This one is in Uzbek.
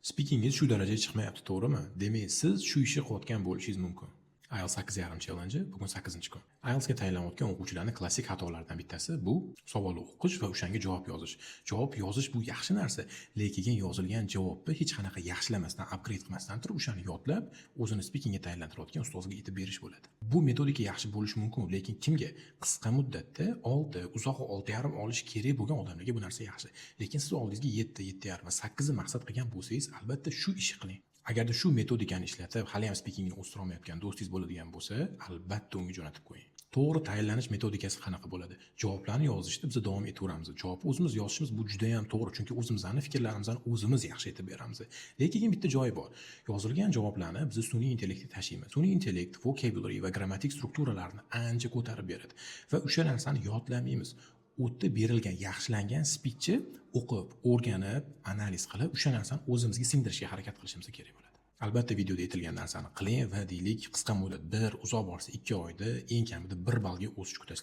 Speakingiz shu darajaga chiqmayapti, to'g'rimi? Demak, siz shu ishni qilayotgan bo'lishingiz mumkin. IELTS 8,5 challenge, bugun 8-kun. IELTSga tayyorlanayotgan o'quvchilarning klassik xatolaridan bittasi bu savolni o'qish va o'shanga javob yozish. Javob yozish bu yaxshi narsa, lekin yozilgan javobni hech qanaqa yaxshilamasdan, upgrade qilmasdan turib, o'shani yodlab, o'zini speakingga tayyorlantirayotgan ustozga aytib berish bo'ladi. Bu metodika yaxshi bo'lishi mumkin, lekin kimga? Qisqa muddatda 6, uzog'i 6,5 olish kerak bo'lgan odamlarga bu narsa yaxshi. Lekin siz oldingizga 7, 7,5 va 8 ni maqsad qilgan bo'lsangiz, albatta shu ishni qiling. Agarda shu metodikani ishlatib, hali ham speakingni o'stira olmayotgan do'stingiz bo'ladigan bo'lsa, albatta unga jo'natib qo'ying. To'g'ri tayyorlanish metodikasi qanaqa bo'ladi? Javoblarni yozishda biz davom etaveramiz. Javobni o'zimiz yozishimiz bu juda ham to'g'ri, chunki o'zimizni fikrlarimizni o'zimiz yaxshi aytib beramiz. Lekin bitta joyi bor. Yozilgan javoblarni biz sun'iy intellektga tashlaymiz. Sun'iy intellekt vocabulary va grammatik strukturalarni ancha ko'tarib beradi va o'sha narsani yodlamaymiz. U yerda berilgan yaxshilangan speechni o'qib, o'rganib, analiz qilib, o'sha narsani o'zimizga singdirishga harakat qilishimiz kerak bo'ladi. Albatta videoda aytilgan narsani qiling va, deylik, qisqa muddat, 1, uzoq borsa 2 oyda eng kamida 1 ballga o'sish kutasizlar.